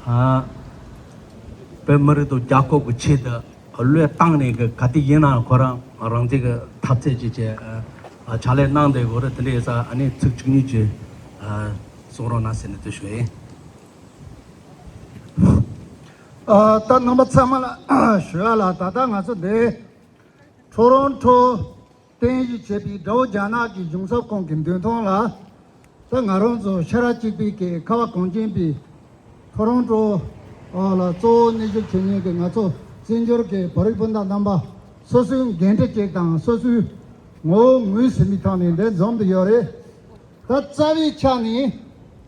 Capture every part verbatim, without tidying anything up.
ཨ། བོད་མི་རིགས་དང་རྒྱལ་ཁབ་ཀྱི་ཆེད་དུ་བློས་བཏང་ནས་གི་ག་དུས་ཡིན་ན་ཁོ་རང་རང་བཙན་གྱི་འཐབ་རྩོད་ཅིག་བྱས། ཨ། ཕྱག་ལས་གནང་བསྡད་ཡོད་རེད། དེ་འདྲ་ཡིན་ཙང་ཨ་ནི་ཚིག་གཅིག་གཉིས་ཅིག་ཨ། གསུང་རོགས་གནང་ཟེར་ནས་འདུག་ཞུ་ཡིན། ཨ། ད་རྣམ་པ་ཚང་མ་ལ་ཞུ་ཡ་ལ། ད་ལྟ་ང་ཚོ་འདི་ཊོ་རོན་ཊོ་རྟེན་གཞི་བྱས་པའི་དགྲ་བོ་རྒྱ་ནག་གི་གཞུང་ཚབ་ཁང་གི་མདུན་ཐང་ལ། ད་ང་རང་ཚོ་ཤ་ཁྲག་གཅིག་པའི་གི་ཁ་བ་གངས་ཅན་པའི་ཊོ་རོན་ཊོ་ལ་གཙོ་བོ་གནས་བཞུགས་བྱེད་མཁན་གྱི་ང་ཚོ་བཙན་བྱོལ་གྱི་བོད་རིགས་སྤུན་ཟླ་རྣམ་པ་སོ་སོའི་འགན་འཁྲི་ཅིག་དང་སོ་སོའི་ངོ་བོ་ངོས་ཟིན་པའི་ཐོག་ནས་འདིར་འཛོམས་ཏེ་ཡོད་རེད། ད་རྩ་བའི་ཆ་ནས་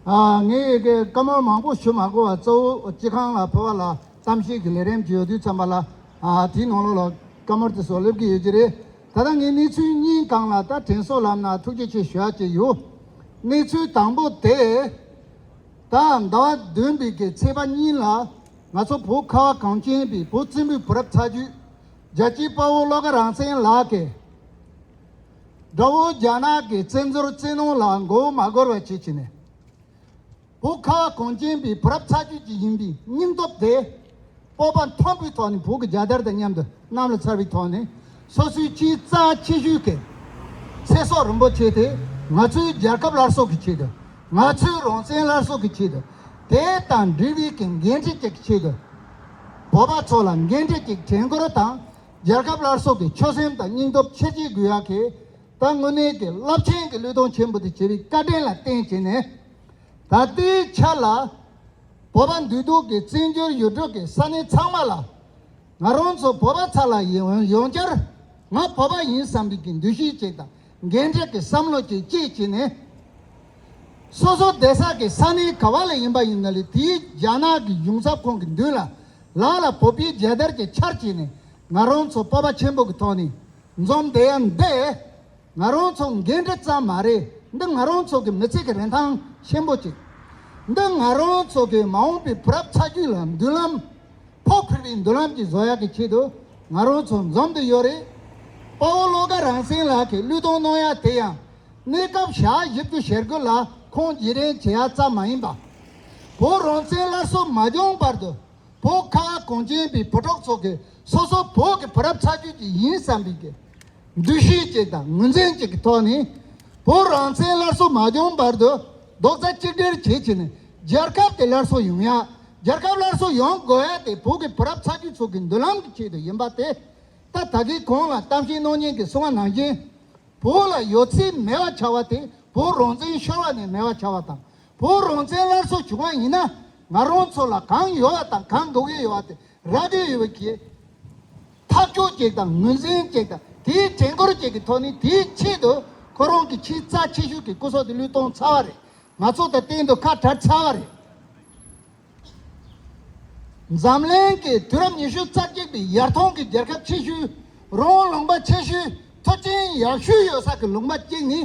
ཨ། ངས་ཀྱི་བཀའ་མོལ་མང་པོ་ཞུ་མ་དགོས་པ། གཙོ་བོ་སྤྱི་ཁང་ལ་ཕུལ་བ་ལ་གཏམ་བཤད་ཀྱི་ལས་རིམ་ཅིག་ཡོད་དུས་ཙམ་པ་ལ། ཨ། དེའི་ནང་ལོགས་ལ་བཀའ་མོལ་དེ་ཚོ་སླེབས་ཀྱི་ཡོད་ཀྱི་རེད། ད་ལྟ་ངས་གནས་ཚུལ་གཉིས་སྒང་ལ་ད་དྲན་གསོ་ལབ་ན་ཐུགས་རྗེ་ཆེ་ཞུ་ཡ་ཅིག་ཡོད། གནས་ཚུལ་དང་པོ་དེ། ད་ཟླ་བ་བདུན་པའི་གི་ཚེས་པ་གཉིས་ལ་ང་ཚོ་བོད་ཁ་བ་གངས་ཅན་པའི་བོད་བཙན་པོའི་བུ་རབས་ཚ་རྒྱུད་རྒྱལ་གཅེས་དཔའ་བོ་བློ་དགའ་རང་བཙན་ལགས་ཀྱིས། དགྲ་བོ་རྒྱ་ནག་གི་བཙན་འཛུལ་བཙན་གནོན་ལ་མགོ་བོ་མ་སྒུར་བ་བྱེད་ཀྱི་ནས། བོད་ཁ་བ་གངས་ཅན་པའི་བུ་རབས་ཚ་རྒྱུད་ཅིག་ཡིན་པའི་སྙིང་སྟོབས་དེ། སྤོབས་པ་མཐོན་པོའི་ཐོག་ནས་བོད་ཀྱི་རྒྱལ་དར་དང་མཉམ་དུ་གནམ་ལ་འཕྱར་བའི་ཐོག་ནས། སོ་སོའི་ཆེས་རྩ་ཆེ་ཤོས་ཀྱི་ཚེ་སྲོག་རིན་པོ་ཆེ་དེ་ང་ཚོའི་རྒྱལ་ཁབ་སླར་གསོ་གི་ཆེད་དུ། ང་ཚོའི་རང་བཙན་སླར་གསོ་གི་ཆེད་དུ། དེ་དང་འབྲེལ་བའི་གི་འགན་འཁྲི་ཅིག་གི་ཆེད་དུ། བོད་པ་ཚོ་ལ་འགན་འཁྲི་ཅིག་དྲན་སྐུལ་དང་། རྒྱལ་ཁབ་སླར་གསོ་གི་ཆོད་སེམས་དང་སྙིང་སྟོབས་ཆེར་སྐྱེད་དགོས་ཡག་གི། ད་དངོས་གནས་ཀྱི་རླབས་ཆེན་གྱི་བློས་གཏོང་ཆེན་པོ་དེ་བྱེད་པའི་བཀའ་དྲིན་ལ་བརྟེན་བྱས་ནས། ད་ལྟའི་ཆ་ལ་བོད་པ་འདུས་སྡོད་ཀྱི་བཙན་བྱོལ་ཡུལ་གྲུ་གི་ས་གནས་ཚང་མ་ལ། ང་རང་ཚོ་བོད་པ་ཚ་ལ་ཡོང་ཡོང་བསྐྱར་ང་བོད་པ་ཡིན་བསམ་པའི་གི་འདུ་ཤེས་ཅིག་དང་འགན་འཁྲི་གི་བསམ་བློ་ཅིག་བསྐྱེད་བྱས་ནས། སོ་སོ་བསྡད་ས་གི་ས་གནས་ག་བ་ལ་ཡིན་པ་ཡིན་ན་ལས། དེའི་རྒྱ་ནག་གི་གཞུང་ཚབ་ཁང་གི་མདུན་ལ་ལག་ལ་བོད་པའི་རྒྱལ་དར་གྱི་ཆར་བྱས་ནས། ང་རང་ཚོ་སྤོབས་པ་ཆེན་པོ་གི་ཐོག་ནས་འཛོམས་བསྡད་ཡ་འདི། ང་རང་ཚོ་འགན་འཁྲི་ཙམ་མ་རེད། འདི་ང་རང་ཚོ་གི་མི་ཚེ་གི་རིན་ཐང་ཆེན་པོ་ཅིག་འདི་ང་རང་ཚོ་གི་མ་འོངས་པའི་བུ་རབས་ཚ་རྒྱུད་ལ་མདུན་ལམ། ཕོགས་ཕུལ་བའི་མདུན་ལམ་ཅིག་བཟོ་ཡག་གི་ཆེད་དུ་ང་རང་ཚོ་འཛོམས་ཏེ་ཡོད་རེད། དཔའ་བོ་བློ་དགའ་རང་བཙན་ལགས་ཀྱིས་བློས་གཏོང་གནང་ཡ་དེ་ཡང་གནས་སྐབས་ཞག་བཞི་བཅུ་ཞེ་དགུ་ལ་ཁོང་རྗེས་དྲན་བྱེད་ཡ་ཙམ་མ་ཡིན་པ། བོད་རང་བཙན་སླར་གསོ་མ་བྱུང་བར་དུ། བོད་ཁ་བ་གངས་ཅན་པའི་བུ་ཕྲུག་ཚོ་གིས་སོ་སོ་བོད་ཀྱི་བུ་རབས་ཚ་རྒྱུད་ཅིག་ཡིན་བསམ་པའི་གི་འདུ་ཤེས་ཅིག་དང་ངོས་འཛིན་ཅིག་གི་ཐོག་ནས། བོད་རང་བཙན་སླར་གསོ་མ་བྱུང་བར་དུ་རྡོག་རྩ་གཅིག་སྒྲིལ་བྱེད་བྱས་ནས་རྒྱལ་ཁབ་དེ་སླར་གསོ་ཡོང་ཡ། རྒྱལ་ཁབ་སླར་གསོ་ཡོང་དགོས་ཡ་དེ་བོད་ཀྱི་བུ་རབས་ཚ་རྒྱུད་ཚོ་གི་མདུན་ལམ་གྱི་ཆེད་དུ་ཡིན་པ་དེ། ད་ད་གིན་གོང་ལ་གཏམ་བཤད་གནང་མཁན་གྱིས་གསུངས་པ་ནང་བཞིན། བོད་ལ་ཡོད་ཚད་མེད་པ་ཆགས་པ་དེ་བོད་རང་བཙན་ཤོར་བ་ནས་མེད་པ་ཆགས་པ་དང་། བོད་རང་བཙན་སླར་གསོ་བྱུང་བ་ཡིན་ན་ང་རང་ཚོ་ལ་གང་ཡོད་པ་དང་གང་དགོས་ཀྱི་ཡོད་པ་དེ་རག་གི་ཡོད་པའི་གི་ཐག་གཅོད་ཅིག་དང་ངོས་འཛིན་ཅིག་དང་དེའི་དྲན་སྐུལ་ཅིག་གི་ཐོག་ནས། དེའི་ཆེད་དུ་ཁོ་རང་གི་ཆེས་རྩ་ཆེ་ཤོས་ཀྱི་སྐུ་སྲོག་དེ་བློས་གཏོང་ཚར་བ་རེད། ང་ཚོ་དང་གཏན་དུ་ཁ་བྲལ་ཚར་བ་རེད། འཛམ་གླིང་གི་དུས་རབས་ཉི་ཤུ་རྩ་གཅིག་པའི་ཡར་ཐོན་གྱི་རྒྱལ་ཁབ་ཆེ་ཤོས། རང་དབང་ལུང་པ་ཆེ་ཤོས། མཐུན་རྐྱེན་ཡག་ཤོས་ཡོད་ས་གི་ལུང་པ་གཅིག་ནི།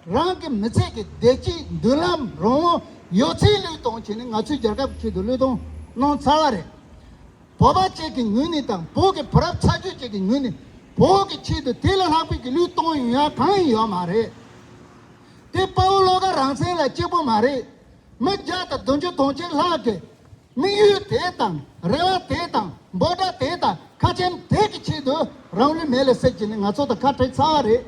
རང་གི་མི་ཚེ་གི་བདེ་སྐྱིད་མདུན་ལམ་རང་དབང་ཡོད་ཚད་བློས་གཏོང་བྱས་ནས་ང་ཚོའི་རྒྱལ་ཁབ་ཆེད་དུ་བློས་གཏོང་གནང་ཚར་བ་རེད། བོད་པ་གཅིག་གི་ངོས་ནས་དང་བོད་ཀྱི་བུ་རབས་ཚ་རྒྱུད་གཅིག་གི་ངོས་ནས་བོད་ཀྱི་ཆེད་དུ་དེ་ལས་ལྷག་པའི་གི་བློས་གཏོང་ཡོང་ཡ་གང་ཡང་ཡོད་མ་རེད། དེ་དཔའ་བོ་བློ་དགའ་རང་བཙན་ལ་གཅིག་པོ་མ་རེད། མི་བརྒྱ་དང་བདུན་ཅུ་དོན་གཅིག་ལྷག་གི་དམིགས་ཡུལ་དེ་དང་རེ་བ་དེ་དང་འབོད་སྒྲ་དེ་དང་ཁ་ཆེམས་དེ་གི་ཆེད་དུ་རང་ལུས་མེ་ལ་བསྲེགས་བྱས་ནས་ང་ཚོ་དང་ཁ་བྲལ་ཚར་བ་རེད།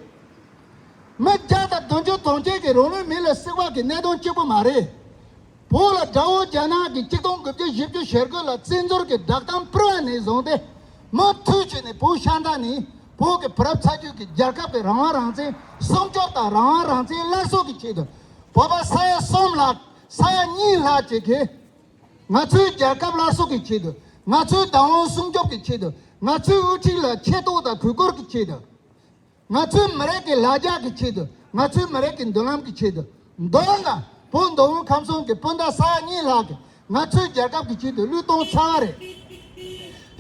མི་བརྒྱ་དང་བདུན་ཅུ་དོན་གཅིག་གི་རང་ལུས་མེ་ལ་བསྲེགས་པ་གི་གནད་དོན་གཅིག་པོ་མ་རེད། བོད་ལ་དགྲ་བོ་རྒྱ་ནག་གིས་ཆིག་སྟོང་དགུ་བརྒྱ་བཞི་བཅུ་ཞེ་དགུ་ལ་བཙན་འཛུལ་གྱི་བསྒྲགས་གཏམ་ཕུལ་བ་ནས་བཟུང་སྟེ། མུ་མཐུད་བྱས་ནས་བོད་ཤར་མཐའ་ནས་བོད་ཀྱི་བུ་རབས་ཚ་རྒྱུད་ཀྱི་རྒྱལ་ཁབ་ཀྱི་རང་དབང་རང་བཙན་སྲུང་སྐྱོབ་དང་རང་དབང་རང་བཙན་སླར་གསོ་གི་ཆེད་དུ། བོད་པ་ས་ཡ་གསུམ་ལྷག་ས་ཡ་གཉིས་ལྷག་ཅིག་གིས། ང་ཚོའི་རྒྱལ་ཁབ་སླར་གསོ་གི་ཆེད་དུ། ང་ཚོའི་བདག་དབང་སྲུང་སྐྱོབ་ཀྱི་ཆེད་དུ། ང་ཚོའི་དབུ་ཁྲིད་ལ་ཆེ་མཐོང་དང་གུས་བཀུར་གྱི་ཆེད་དུ། ང་ཚོའི་མི་རིགས་ཀྱི་ལ་རྒྱ་གི་ཆེད་དུ། ང་ཚོའི་མི་རིགས་ཀྱི་མདུན་ལམ་གྱི་ཆེད་དུ། མདོར་ན། བོད་མདོ་དབུས་ཁམས་གསུམ་གྱི་སྤུན་ཟླ་ས་ཡ་གཉིས་ལྷག་གིས་ང་ཚོའི་རྒྱལ་ཁབ་ཀྱི་ཆེད་དུ་བློས་གཏོང་ཚར་བ་རེད།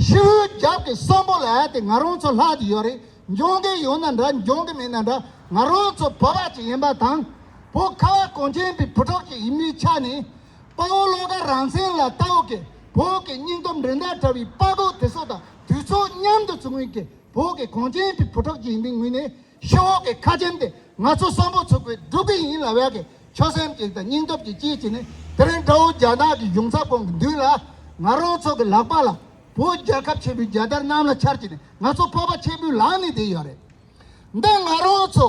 ཤི་བོའི་རྒྱབ་ཀྱི་གསོན་པོ་ལབ་ཡ་དེ་ང་རང་ཚོ་ལྷག་ཏུ་ཡོད་རེད། འབྱུང་གི་ཡོད་ན་འདྲ། འབྱུང་གི་མེད་ན་འདྲ། ང་རང་ཚོ་བོད་པ་ཅིག་ཡིན་པ་དང་། བོད་ཁ་བ་གངས་ཅན་པའི་བུ་ཕྲུག་ཅིག་ཡིན་པའི་ཆ་ནས། དཔའ་བོ་བློ་དགའ་རང་བཙན་ལ་ལྟ་བུ་གི་བོད་ཀྱི་སྙིང་སྟོབས་འགྲན་ཟླ་བྲལ་བའི་དཔའ་རྒོད་དེ་ཚོ་དང་དུས་ཚོད་མཉམ་དུ་བྱུང་བའི་གི་བོད་ཀྱི་གངས་ཅན་པའི་བུ་ཕྲུག་ཅིག་ཡིན་པའི་ངོས་ནས། ཤི་བོ་གི་ཁ་ཆེམས་དེ་ང་ཚོ་གསོན་པོ་ཚུགས་པའི་སྒྲུབ་ཀྱི་ཡིན་ལབ་ཡ་གི་ཆོད་སེམས་ཅིག་དང་སྙིང་སྟོབས་ཅིག་བསྐྱེད་བྱས་ནས། ད་ དེ་རིང་དགྲ་བོ་རྒྱ་ནག་གི་གཞུང་ཚབ་ཁང་གི་མདུན་ལ་ང་རང་ཚོ་གི་ལག་པ་ལ་བོད་རྒྱལ་ཁབ་ཆེན་པོའི་རྒྱལ་དར་གནམ་ལ་འཕྱར་གྱི་ནས་ང་ཚོ་སྤོབས་པ་ཆེན་པོས་ལངས་ནས་བསྡད་ཡོད་རེད། འདི་ང་རང་ཚོ་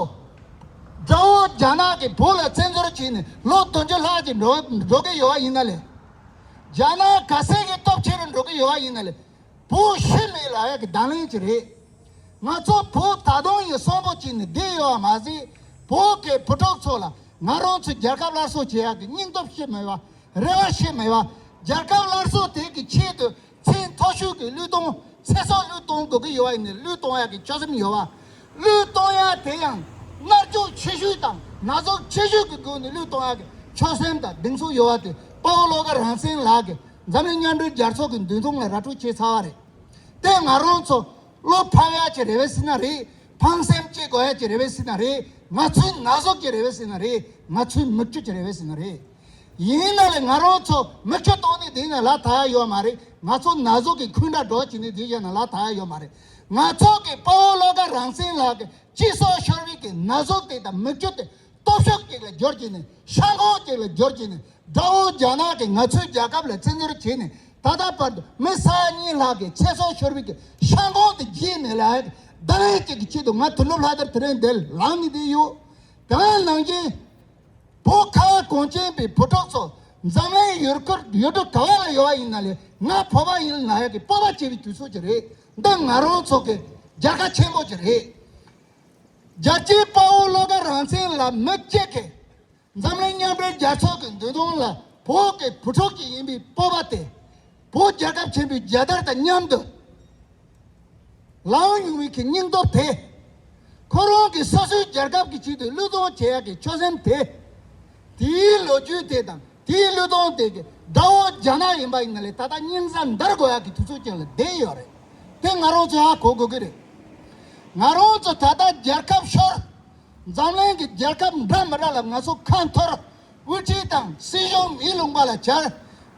དགྲ་བོ་རྒྱ་ནག་གིས་བོད་ལ་བཙན་འཛུལ་བྱས་ནས་ལོ་བདུན་ཅུ་ལྷག་ཅིག་འགྲོ་འགྲོ་གི་ཡོད་པ་ཡིན་ན་ལས། རྒྱ་ནག་ག་ཚད་ཀྱི་སྟོབས་ཆེ་རུ་འགྲོ་གི་ཡོད་པ་ཡིན་ན་ལས། བོད་ཤི་མེད་ལབ་ཡག་གི་བརྡ་ལན་ཅིག་རེད། ང་ཚོ་བོད་ད་དུང་ཡང་གསོན་པོ་བྱས་ནས་བསྡད་ཡོད་པ་མ་ཟད། བོད་ཀྱི་བུ་ཕྲུག་ཚོ་ལ་ང་རང་ཚོ་རྒྱལ་ཁབ་སླར་གསོ་བྱེད་ཡག་གི་སྙིང་སྟོབས་ཤི་མེད་པ། རེ་བ་ཤི་མེད་པ། རྒྱལ་ཁབ་སླར་གསོ་དེ་གི་ཆེད་དུ་ཚད་མཐོ་ཤོས་ཀྱི་བློས་གཏོང་ཚེ་སྲོག་བློས་གཏོང་དགོས་ཀྱི་ཡོད་པ་ཡིན་ནའི་བློས་གཏོང་ཡག་གི་ཆོད་སེམས་ཡོད་པ། བློས་གཏོང་ཡག་དེ་ཡང་མནར་གཅོད་ཆེ་ཤོས་དང་ན་ཟུག་ཆེ་ཤོས་ཀྱི་སྒོ་ནས་བློས་གཏོང་ཡག་གི་ཆོད་སེམས་དང་གདེང་ཚོད་ཡོད་པ་དེ་དཔའ་བོ་བློ་དགའ་རང་བཙན་ལགས་ཀྱིས་འཛམ་གླིང་མཉམ་འབྲེལ་རྒྱལ་ཚོགས་ཀྱི་མདུན་ཐང་ལ་ར་སྤྲོད་བྱས་ཚར་བ་རེད། དེ་ང་རང་ཚོ་བློ་ཕམ་ཡག་ཅིག་རེད་པས་ཟེར་ན་རེད། ཕངས་སེམས་སྐྱེ་དགོས་ཡག་ཅིག་རེད་པས་ཟེར་ན་རེད། ང་ཚོའི་ན་ཟུག་ཅིག་རེད་པས་ཟེར་ན་རེད། ང་ཚོའི་མིག་ཆུ་ཅིག་རེད་པས་ཟེར་ན་རེད། ཡིན་ན་ལས་ང་རང་ཚོ་མིག་ཆུ་བཏང་ནས་བསྡད་ན་ལ་ཐག་ཡོད་མ་རེད། ང་ཚོ་ན་ཟུག་གི་འཁོན་འདྲ་སྒྲོག་བྱས་ནས་བསྡད་བཞག་ན་ལ་ཐག་ཡོད་མ་རེད། ང་ཚོ་གི་དཔའ་བོ་བློ་དགའ་རང་བཙན་ལགས་ཀྱི་གཅིག་སོགས་ཤོར་བའི་གི་ན་ཟུག་དེ་དང་མིག་ཆུ་དེ་སྟོབས་ཤུགས་ཅིག་ལ་བསྒྱུར་གྱིས་ནས་ཤ་འཁོན་ཅིག་ལ་བསྒྱུར་གྱིས་ནས་དགྲ་བོ་རྒྱ་ནག་གིས་ང་ཚོའི་རྒྱལ་ཁབ་ལ་བཙན་འཛུལ་བྱས་ནས་ད་ལྟ་བར་དུ་མི་ས་ཡ་གཉིས་ལྷག་གི་ཚེ་སྲོག་ཤོར་བའི་གི་ཤ་འཁོན་དེ་བརྗེད་མེད་ལ་བརྡ་ལན་ཅིག་གི་ཆེད་དུ་ང་དོན་གྲུབ་ལྷ་དར་དེ་རིང་འདིར་ལངས་ནས་བསྡད་ཡོད། དེ་ནང་བཞིན། བོད་ཁ་བ་གངས་ཅན་པའི་བུ་ཕྲུག་ཚོ་འཛམ་གླིང་ཡུལ་སྐོར་ཡུལ་གྲུ་ག་བ་ལ་ཡོད་པ་ཡིན་ན་ལས་ང་བོད་པ་ཡིན་ན་ཡག་གི་སྤོབས་པ་ཆེ་བའི་དུས་ཚོད་ཅིག་རེད། འདི་ང་རང་ཚོ་གི་རྒྱལ་ཁ་ཆེན་པོ་ཅིག་རེད། རྒྱལ་གཅེས་དཔའ་བོ་བློ་དགའ་རང་བཙན་ལགས་མི་གཅིག་གིས་འཛམ་གླིང་མཉམ་འབྲེལ་རྒྱལ་ཚོགས་ཀྱི་མདུན་ཐང་ལ་བོད་ཀྱི་བུ་ཕྲུག་ཅིག་ཡིན་པའི་སྤོབས་པ་དེ། བོད་རྒྱལ་ཁབ་ཆེན་པོའི་རྒྱལ་དར་དང་མཉམ་དུ། ལངས་ཡོང་བའི་གི་སྙིང་སྟོབས་དེ། ཁོ་རང་གི་སོ་སོའི་རྒྱལ་ཁབ་ཀྱི་ཆེད་དུ་བློས་གཏོང་བྱེད་ཡག་གི་ཆོད་སེམས་དེ། དེའི་ལོ་རྒྱུས་དེ་དང་དེའི་བློས་གཏོང་དེ་གི་དགྲ་བོ་རྒྱ་ནག་ཡིན་པ་ཡིན་ན་ལས་ད་ལྟ་སྙིང་རྩ་འདར་དགོས་ཡག་གི་དུས་ཚོད་ཅིག་ལ་བསྡད་ཡོད་རེད། དེ་ང་རང་ཚོས་ཧ་གོ་དགོས་ཀྱི་རེད། ང་རང་ཚོ་ད་ལྟ་རྒྱལ་ཁབ་ཤོར། འཛམ་གླིང་གི་རྒྱལ་ཁབ་འདྲ་མི་འདྲ་ལ་ང་ཚོ་ཁ་འཐོར། དབུ་ཁྲིད་དང་སྲིད་གཞུང་མེ་ལུང་པ་ལ་གྱར།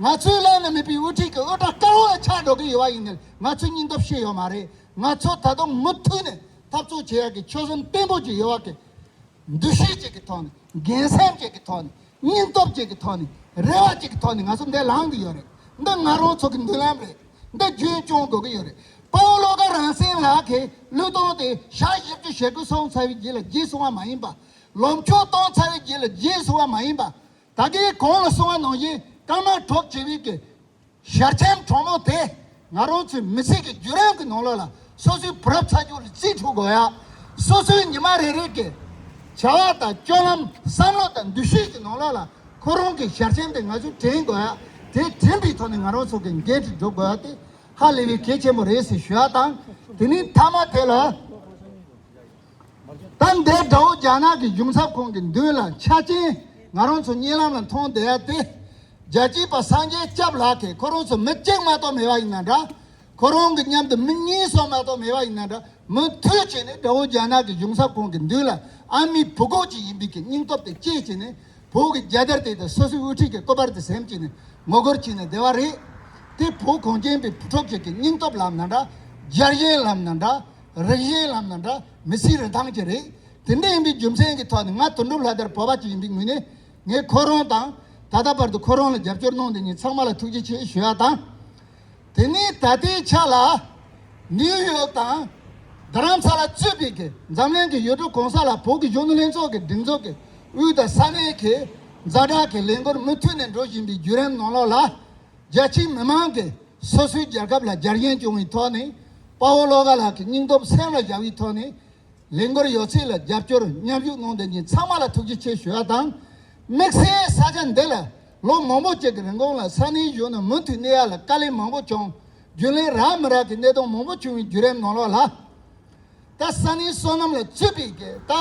ང་ཚོའི་བླ་ན་མེད་པའི་དབུ་ཁྲིད་ཀྱི་དབུ་སྐྲ་དཀར་པོ་ལ་ཆགས་འགྲོ་གི་ཡོད་པ་ཡིན་ནའི་ང་ཚོའི་སྙིང་སྟོབས་ཤི་ཡོད་མ་རེད། ང་ཚོ་ད་དུང་མུ་མཐུད་ནས་འཐབ་རྩོད་བྱེད་ཡག་གི་ཆོད་སེམས་བརྟན་པོ་ཅིག་ཡོད་པ་གི། འདུ་ཤེས་ཅིག་གི་ཐོག་ནས། འགན་སེམས་ཅིག་གི་ཐོག་ནས། སྙིང་སྟོབས་ཅིག་གི་ཐོག་ནས། རེ་བ་ཅིག་གི་ཐོག་ནས་ང་ཚོ་འདིར་ལངས་ཀྱི་ཡོད་རེད། འདི་ང་རང་ཚོ་གི་མདུན་ལམ་རེད། འདི་རྒྱུན་སྐྱོང་དགོས་ཀྱི་ཡོད་རེད། དཔའ་བོ་བློ་དགའ་རང་བཙན་ལགས་ཀྱིས་བློས་གཏོང་དེ་ཞག་བཞི་བཅུ་ཞེ་དགུ་སོང་ཚར་བའི་རྗེས་ལ་བརྗེད་སོང་བ་མ་ཡིན་པ། ལོ་མཆོད་གཏོང་ཚར་བའི་རྗེས་ལ་བརྗེད་སོང་བ་མ་ཡིན་པ། ད་གིན་གོང་ལ་གསུངས་པ་ནང་བཞིན་སྐར་མ་དྲུག་བྱེད་པའི་གི་ཞལ་ཆེམས་དྲང་མོ་དེ་ང་རང་ཚོའི་མི་ཚེ་གི་བརྒྱུད་རིམ་གི་ནང་ལོགས་ལ་སོ་སོའི་བུ་རབས་ཚ་རྒྱུད་ལ་རྩིས་འཕྲོད་དགོས་ཡ། སོ་སོའི་ཉི་མ་རེ་རེ་གི་བྱ་བ་དང་སྤྱོད་ལམ་བསམ་བློ་དང་འདུ་ཤེས་ཀྱི་ནང་ལོགས་ལ་ཁོ་རང་གི་ཞལ་ཆེམས་དེ་ང་ཚོས་དྲན་དགོས་ཡ། དེ་དྲན་པའི་ཐོག་ནས་ང་རང་ཚོ་གི་འགན་དེ་སྒྲུབ་དགོས་ཡ་དེ་ཧ་ལས་པའི་གལ་ཆེན་པོ་རེད་ཟེར་ཞུ་ཡ་དང་། དེ་ནས་མཐའ་མ་དེ་ལ། ད་འདིར་དགྲ་བོ་རྒྱ་ནག་གི་གཞུང་ཚབ་ཁང་གི་མདུན་ལ་ཆ་ཅན་ང་རང་ཚོ་གཉིད་ལམ་ལ་མཐོང་བསྡད་ཡ་དེ། རྒྱལ་གཅེས་པ་སངས་རྒྱས་སྐྱབས་ལགས་ཀྱིས་ཁོ་རང་ཚོ་མི་གཅིག་མ་གཏོགས་མེད་པ་ཡིན་ན་འདྲ། ཁོ་རང་གི་མཉམ་དུ་མི་གཉིས་སོགས་མ་གཏོགས་མེད་པ་ཡིན་ན་འདྲ། མུ་མཐུད་བྱས་ནས་དགྲ་བོ་རྒྱ་ནག་གི་གཞུང་ཚབ་ཁང་གི་མདུན་ལ་ཨ་མའི་བུ་གོ་ཅིག་ཡིན་པའི་གི་སྙིང་སྟོབས་དེ་སྐྱེས་བྱས་ནས་བོད་ཀྱི་རྒྱལ་དར་དེ་དང་སོ་སོའི་དབུ་ཁྲིད་ཀྱི་སྐུ་པར་དེ་ཟིན་བྱས་ནས་ངོ་རྒོལ་བྱས་ནས་བསྡད་པ་རེད། དེ་བོད་གངས་ཅན་པའི་བུ་ཕྲུག་ཅིག་གི་སྙིང་སྟོབས་ལབ་ན་འདྲ། རྒྱལ་ཞེན་ལབ་ན་འདྲ། རིགས་ཞེན་ལབ་ན་འདྲ། མི་ཚེའི་རིན་ཐང་ཅིག་རེད། དེ་འདྲ་ཡིན་པའི་རྒྱུ་མཚན་གྱི་ཐོག་ནས་ང་དོན་གྲུབ་ལྷ་དར་བོད་པ་ཅིག་ཡིན་པའི་ངོས་ནས་ངས་ཁོ་རང་དང་ད་ལྟ་བར་དུ་ཁོ་རང་ལ་རྒྱབ་སྐྱོར་གནང་བསྡད་མཁན་ཚང་མ་ལ་ཐུགས་རྗེ་ཆེ་ཞུ་ཡ་དང་། དེ་ནས་ད་ལྟའི་ཆ་ལ་ནིའུ་ཡོག་དང་རྡ་རམ་ས་ལ་གཙོས་པའི་གི་འཛམ་གླིང་གི་ཡུལ་གྲུ་གང་ས་ལ་བོད་ཀྱི་གཞོན་ནུ་ལྷན་ཚོགས་ཀྱི་སྒྲིག་འཛུགས་ཀྱི་དབུས་དང་ས་གནས་ཀྱི་ཛ་དྲག་གི་ལས་འགུལ་མུ་མཐུད་ནས་འགྲོ་བཞིན་པའི་བརྒྱུད་རིམ་ནང་ལོགས་ལ། རྒྱ་ཆེའི་མི་མང་གིས་སོ་སོའི་རྒྱལ་ཁབ་ལ་རྒྱལ་ཞེན་བྱུང་བའི་ཐོག་ནས་དཔའ་བོ་བློ་དགའ་ལགས་ཀྱི་སྙིང་སྟོབས་སེམས་ལ་བཞག་པའི་ཐོག་ནས་ལས་འགུལ་ཡོད་ཚད་ལ་རྒྱབ་སྐྱོར་མཉམ་ཞུགས་གནང་བསྡད་མཁན་ཚང་མ་ལ་ཐུགས་རྗེ་ཆེ་ཞུ་བ་དང་། དམིགས་བསལ་ས་ཆ་འདི་ལ་ལོ་མང་པོ་ཅིག་གི་རིང་ལ་ས་གནས་གཞོན་ནུ་མུ་མཐུད་གནས་ཡག་ལ་དཀའ་ལས་མང་པོ་བྱུང་། རྒྱུན་ལས་རག་མི་རག་གི་གནས་སྟངས་མང་པོ་བྱུང་བའི་བརྒྱུད་རིམ་ནང་ལོགས་ལ། ད་ས་གནས་བསོད་ནམས་ལ་གཙོས་པའི་གི་ད་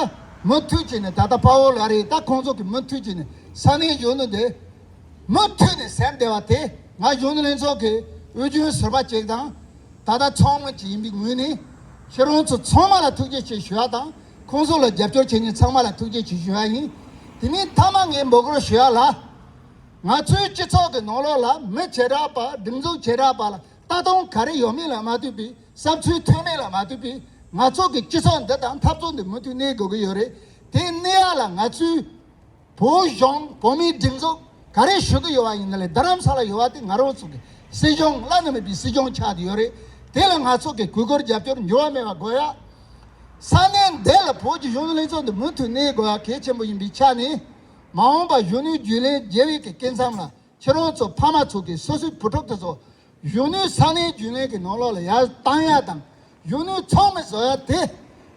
མུ་མཐུད་བྱས་ནས་ད་ལྟ་དཔའ་བོ་ལགས་རེད། ད་ཁོང་ཚོ་གི་མུ་མཐུད་བྱས་ནས་ས་གནས་གཞོན་ནུ་དེ་མུ་མཐུད་ནས་ཟེར་བསྡད་པ་དེ་ང་གཞོན་ནུ་ལྷན་ཚོགས་ཀྱི་དབུས་རྒྱུན་ཟུར་པ་ཅིག་དང་ད་ལྟ་ཚང་མ་ཅིག་ཡིན་པའི་ངོས་ནས་ཁྱེད་རང་ཚོ་ཚང་མ་ལ་ཐུགས་རྗེ་ཆེ་ཞུ་བ་དང་ཁོང་ཚོ་ལ་རྒྱབ་སྐྱོར་བྱེད་མཁན་ཚང་མ་ལ་ཐུགས་རྗེ་ཆེ་ཞུ་བ་ཡིན། དེ་ནས་མཐའ་མ་ངས་འབོད་སྐུལ་ཞུ་ཡ་ལ། ང་ཚོའི་སྤྱི་ཚོགས་ཀྱི་ནང་ལོགས་ལ་མི་བྱེ་བྲག་པ་སྒྲིག་འཛུགས་བྱེ་བྲག་པ་ལ་ལྟ་སྟངས་ག་རེ་ཡོད་མེད་ལ་མ་ལྟོས་པའི་བསམ་ཚུལ་མཐུན་མེད་ལ་མ་ལྟོས་པའི་ང་ཚོ་གི་སྤྱི་ཚོགས་འདི་དང་འཐབ་རྩོད་འདི་མུ་མཐུད་གནས་དགོས་ཀྱི་ཡོད་རེད། དེ་གནས་ཡག་ལ་ང་ཚོའི་བོད་གཞུང་བོད་མིའི་སྒྲིག་འཛུགས་ ག་རེ་ཞུ་གི་ཡོད་པ་ཡིན་ན་ལས་རྡ་རམ་ས་ལ་ཡོད་པ་དེ་ང་རང་ཚོ་གི་སྲིད་གཞུང་བླ་ན་མེད་པའི་སྲིད་གཞུང་ཆགས་ཏེ་ཡོད་རེད། དེ་ལ་ང་ཚོ་གི་གུས་བཀུར་རྒྱབ་སྐྱོར་འགྱུར་བ་མེད་པ་དགོས་ཡ། ས་གནས་འདི་ལ་བོད་ཀྱི་གཞོན་ནུ་ལྷན་ཚོགས་འདི་མུ་མཐུད་གནས་དགོས་ཡ་གལ་ཆེན་པོ་ཡིན་པའི་ཆ་ནས། མ་འོངས་པ་གཞོན་ནུའི་རྒྱུན་ལས་རྒྱལ་བའི་གི་སྐབས་མཚམས་ལ་ཁྱེད་རང་ཚོ་ཕ་མ་ཚོ་གི་སོ་སོའི་བུ་ཕྲུག་དེ་ཚོ་གཞོན་ནུའི་ས་གནས་རྒྱུན་ལས་ཀྱི་ནང་ལོགས་ལ་ཡར་བཏང་ཡ་དང་། གཞོན་ནུའི་ཚོགས་མི་བཟོ་ཡ་དེ་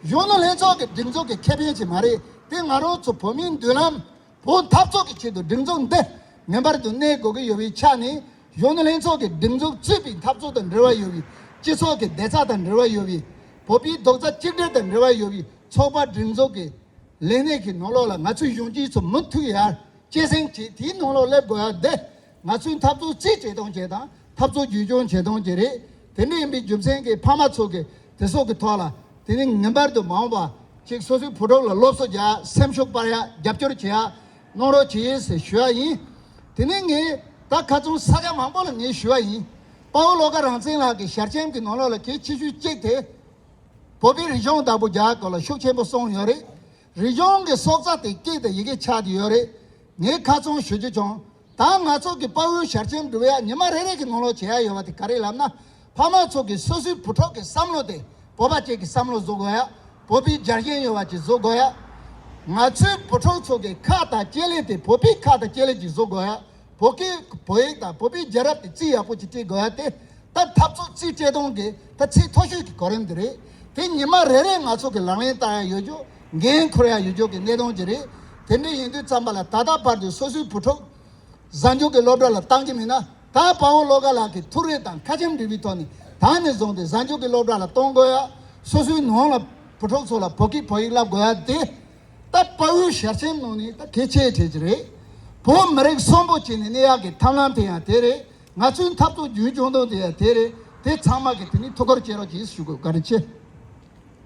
གཞོན་ནུ་ལྷན་ཚོགས་ཀྱི་སྒྲིག་འཛུགས་ཀྱི་ཁེ་ཕན་ཅིག་མ་རེད། དེ་ང་རང་ཚོ་བོད་མིའི་མདུན་ལམ། བོད་འཐབ་རྩོད་ཀྱི་ཆེད་དུ་སྒྲིག་འཛུགས་འདི་ངེས་པར་དུ་གནས་དགོས་ཀྱི་ཡོད་པའི་ཆ་ནས། གཞོན་ནུ་ལྷན་ཚོགས་ཀྱི་སྒྲིག་འཛུགས་གཙོས་པའི་འཐབ་རྩོད་དང་འབྲེལ་བ་ཡོད་པའི། སྤྱི་ཚོགས་ཀྱི་བདེ་རྩ་དང་འབྲེལ་བ་ཡོད་པའི། བོད་པའི་རྡོག་རྩ་གཅིག་སྒྲིལ་དང་འབྲེལ་བ་ཡོད་པའི་ཚོགས་པ་སྒྲིག་འཛུགས་ཀྱི་ལས་གནས་ཀྱི་ནང་ལོགས་ལ་ང་ཚོའི་གཞོན་སྐྱེས་ཚོ་མུ་མཐུད་ཡར་སྐྱེད་སྲིང་བྱེད། དེའི་ནང་ལོགས་སླེབས་དགོས་ཡ་དེ་ང་ཚོའི་འཐབ་རྩོད་རྩིས་བྱེད་སྟངས་བྱེད་སྟངས། འཐབ་རྩོད་རྒྱུན་སྐྱོང་བྱེད་སྟངས་བཅས་རེད། དེ་འདྲ་ཡིན་པའི་རྒྱུ་མཚན་གྱིས་ཕ་མ་ཚོ་གིས་དེ་སོགས་ཀྱི་ཐོག་ལ། དེ་ནི་ངེས་པར་དུ་མ་འོངས་པ་ཅིག་སོ་སོའི་བུ་ཕྲུག་ལ་སློབ་གསོ་རྒྱག་སེམས་ཤུགས་སྤར་ཡ། རྒྱབ་སྐྱོར་བྱེད་ཡ་གནང་རོགས་བྱེད་ཟེར་ཞུ་ཡ་ཡིན། དེ་ནི་ངས་ད་ཁ་ཚོན་ས་ཆ་མང་པོ་ལ་ངས་ཞུ་བ་ཡིན། དཔའ་བོ་བློ་དགའ་རང་བཙན་ལགས་ཀྱི་ཞལ་ཆེམས་ཀྱི་ནང་ལོགས་ལ་གལ་ཆེ་ཤོས་གཅིག་དེ། བོད་པའི་རིག་གཞུང་བདག་པོ་རྒྱག་སྐོར་ལ་ཤུགས་ཆེན་པོ་གསུངས་ཡོད་རེད། རིག་གཞུང་གི་སྲོག་རྩ་དེ་སྐད་དང་ཡི་གེ་ཆགས་ཏེ་ཡོད་རེད། ངས་ཁ་ཚོན་ཞུ་རྒྱུ་བྱུང་། ད་ང་ཚོ་གི་དཔའ་བོའི་ཞལ་ཆེམས་འབྲི་བའི་ཉི་མ་རེ་རེ་གི་ནང་ལོགས་བྱེད་ཡ་ཡོད་པ་དེ་ག་རེ་ལབ་ན། ཕ་མ་ཚོ་གི་སོ་སོའི་བུ་ཕྲུག་གི་བསམ་བློ་དེ་བོད་པ་ཅིག་གི་བསམ་བློ་བཟོ་དགོས་ཡ། བོད་པའི་རྒྱལ་ཞེན་ཡོད་པ་ཅིག་བཟོ་དགོས་ཡ། ང་ཚོའི་བུ་ཕྲུག་ཚོ་གི་ཁ་དང་ལྕེ་ལེན་དེ་བོད་པའི་ཁ་དང་ལྕེ་ལེན་ཅིག་བཟོ་དགོས་ཡ། བོད་སྐད་བོད་ཡིག་དང་བོད་པའི་རྒྱལ་རབས་དེ་རྩིས་ཡག་པོ་ཅིག་སྤྲད་དགོས་ཡ་དེ། ད་འཐབ་རྩོད་རྩིས་སྤྲད་སྟངས་ཀྱི་ད་ཚིག་མཐོ་ཤོས་ཀྱི་གོ་རིམ་དེ་རེད། དེ་ཉི་མ་རེ་རེ་ང་ཚོ་གི་ལག་ལེན་བསྟར་ཡ་ཡོད་རྒྱུ། འགན་འཁུར་ཡ་ཡོད་རྒྱུ་གི་གནད་དོན་ཅིག་རེད། དེ་འདྲ་ཡིན་དུས་ཙམ་པ་ལ་ད་ལྟ་བར་དུ་སོ་སོའི་བུ་ཕྲུག་གཟའ་མཇུག་གི་སློབ་གྲྭ་ལ་བཏང་གི་མིན་ན། ད་དཔའ་བོ་བློ་དགའ་ལགས་ཀྱི་ཐུགས་རེ་དང་ཁ་ཆེམས་འབྲི་བའི་ཐོག་ནས་ད་ནས་བཟུང་སྟེ་གཟའ་མཇུག་གི་སློབ་གྲྭ་ལ་གཏོང་དགོས་ཡ། སོ་སོའི་ནང་ལ་བུ་ཕྲུག་ཚོ་ལ་བོད་སྐད་བོད་ཡིག་བསླབ་དགོས་ཡ་དེ། ད་དཔའ་བོའི་ཞལ་ཆེམས་ནང་ནས་ད་གལ་ཆེ་གྲས་ཅིག་རེད། བོད་མི་རིགས་གསོན་པོ་བྱས་ནས་གནས་ཡག་གི་ཐབས་ལམ་དེ་ཡང་དེ་རེད། ང་ཚོའི་འཐབ་རྩོད་རྒྱུན་སྐྱོང་སྟངས་དེ་ཡང་དེ་རེད། དེ་ཚང་མ་གི་དེ་ནི་ཐུགས་ཁུར་བྱེད་རོགས་གྱིས་ཞུ་དགོས། བཀའ་དྲིན་ཆེ།